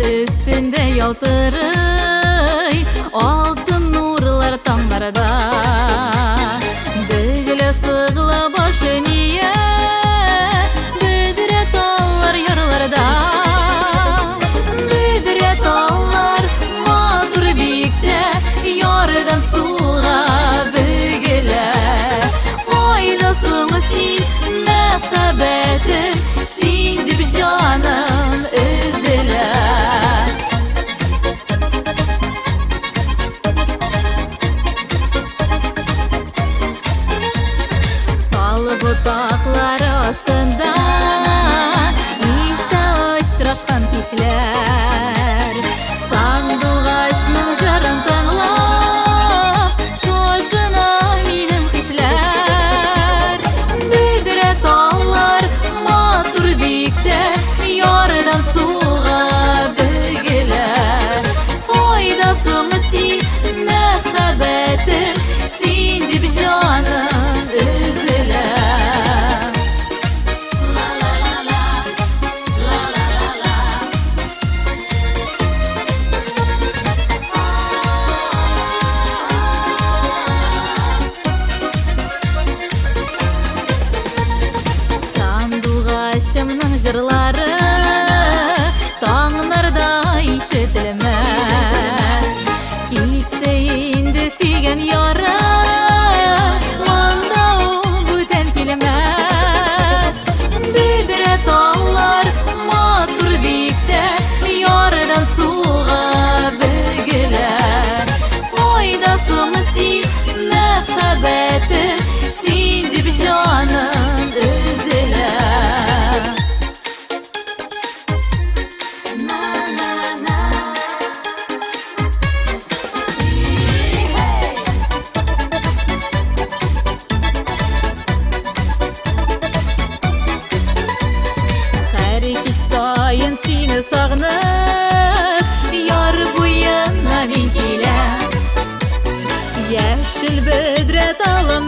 Өстендә ялтырый алтын нурлар таңнарда. Бөгелә сыгыла башы мия, бөдрә таллар ярларда. Бөдрә таллар матур биектә, ярдан суга бөгелә. Кайда соң син, мәхәббәтем, син дип җаным өзелә. Тал ботаклары астында истә очрашкан кичләр. Сандугачның җырын тыңлап, шашына минем хисләр. Бөдрә таллар матур биектә, ярдан суга бөгелә. Кайда соң син, мәхәббәтем, син дип җаным өзелә. Ла-ла-ла-ла, ла-ла-ла-ла. Сандугачымның җырлары таңнарда ишетелмәс. Китте инде сөйгән ярым, монда ул бүтән килмәс. Бөдрә таллар матур биектә, ярдан суга бөгелә. Кайда соң син, мәхәббәтем, син дип җаным өзелә. На-на-на. Һәр кич саен сине сагынып, яр буена мин киләм. Яшел бөдрә талым